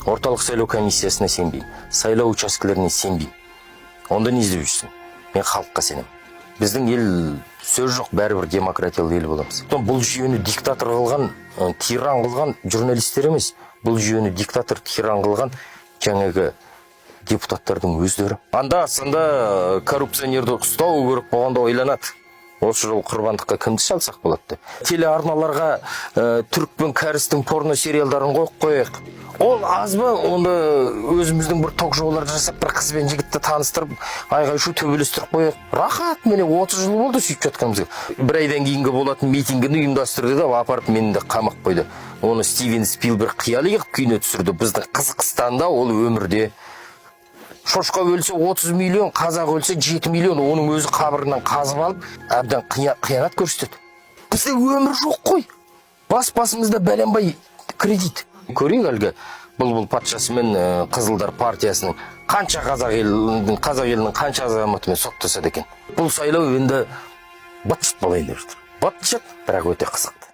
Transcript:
Орталық сайлау комиссиясына сенбеймін, сайлау учаскелеріне сенбеймін. Онда не іздеп жүрсің? Мен халыққа сенемін. Біздің ел, сөз жоқ, бәрібір демократиялы ел боламыз. Сондықтан бұл жүйені диктатор қылған, тиран қылған журналистер емес, бұл жүйені диктатор, тиран қылған жаңағы депутаттардың өздері. Анда санда коррупционерді ұстау керек болғанда ойланады: осы жолы құрбандыққа кімді шалсақ болады деп. Телеарналарға түрік пен кәрістің порно сериалдарын қойып қояйық. Ол аз ба? Онда өзіміздің бір ток шоулар жасап, бір қыз бен жігітті таныстырып, айғай шу төбелестіріп қояйық. Рахат, міне, 30 жыл болды сөйтіп жатқанымызға. Бір айдан кейінгі болатын митингіні ұйымдастырды да, апарып мені де қамап қойды. Оны Стивен Спилберг қияли қылып кино түсірді. Біздің Қазақстанда ол өмірде шошқа өлсе 30 миллион, қазақ өлсе 7 миллион. Оның өзі қабырынан қазып алып, әбден қиянат көрсетеді. Бізде өмір жоқ қой, бас басымызда бәленбай кредит. Көрейік, әлгі Бұлбұл патшасы мен қызылдар партиясының қанша қазақ елінің қанша азаматымен соттасады екен. Бұл сайлау енді быт шыт болайын деп жатыр. Быт шыт, бірақ өте қызықты.